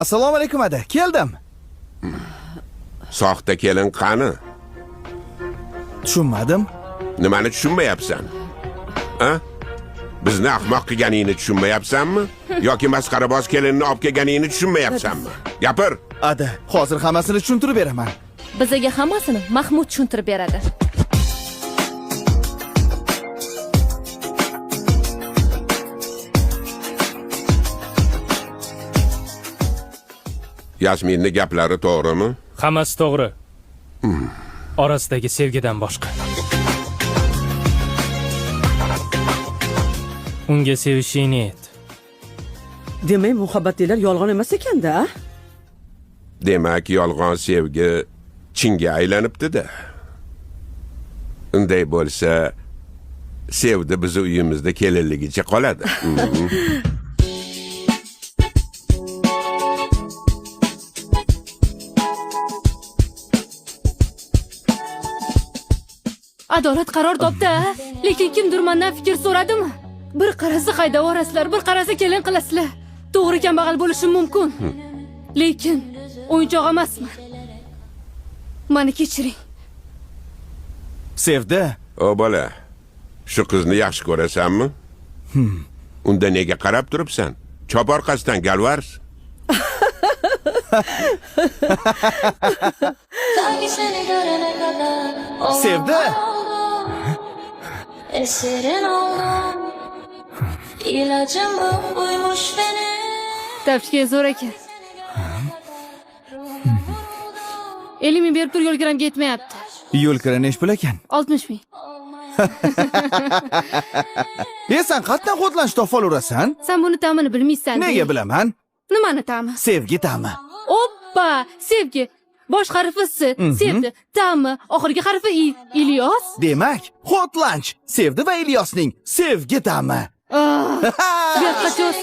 Assalomu alaykum ada, keldim. Soxta kelin qani? Tushunmadim. Nimani tushunmayapsan? A? Bizni ahmoq qilganingni tushunmayapsanmi? Yoki masxaraboz kelinni olib kelganingni tushunmayapsanmi? Gapir. Ada, hozir hammasini tushuntirib beraman. Bizaga hammasini Mahmud tushuntirib beradi. Yasminning gaplari to'g'rimi? Hammasi to'g'ri. Orasidagi sevgidan boshqa. Unga sevishingni ayt. Demak, muhabbatlilar yolg'on emas ekanda, a? Demak, yolg'on sevgi chinga aylanibdi-da. Unday bo'lsa, sevdi bizni uyimizda kelinligicha qoladi. Adolat qaror topdi, a? Lekin kimdir mendan fikr so'radimi? Bir qarasa haydavorasizlar, bir qarasa kelin qilasizlar. To'g'ri kambag'al bo'lishim mumkin. Lekin o'yinchoq emasman. Mani kechiring. Sevdi. O bola, shu qizni yaxshi ko'rasanmi? Unda nega qarab turibsan? Chop orqasidan galvars. Ta ki seni görene kadar Sevdi. Oldum, Esirin oldum. İlacım buymuş benim. Tafchga zo'r ekan. 50 ming berib tur, yo'l kiramga yetmayapti. Yo'l kira nesh pul ekan? 60 ming. E sen qatdan xodlanch topolasan? Sen buni ta'mini bilmaysan. Nega bilaman? Nimani ta'mi? Sevgi ta'mi. Oppa, sevgi. Bosh harfi S, sevdi. Ta'mi, oxirgi harfi I. Ilyos. Demak, hot lunch Sevdi va Ilyosning sevgi ta'mi. Ah, bu yoqqa cho'z.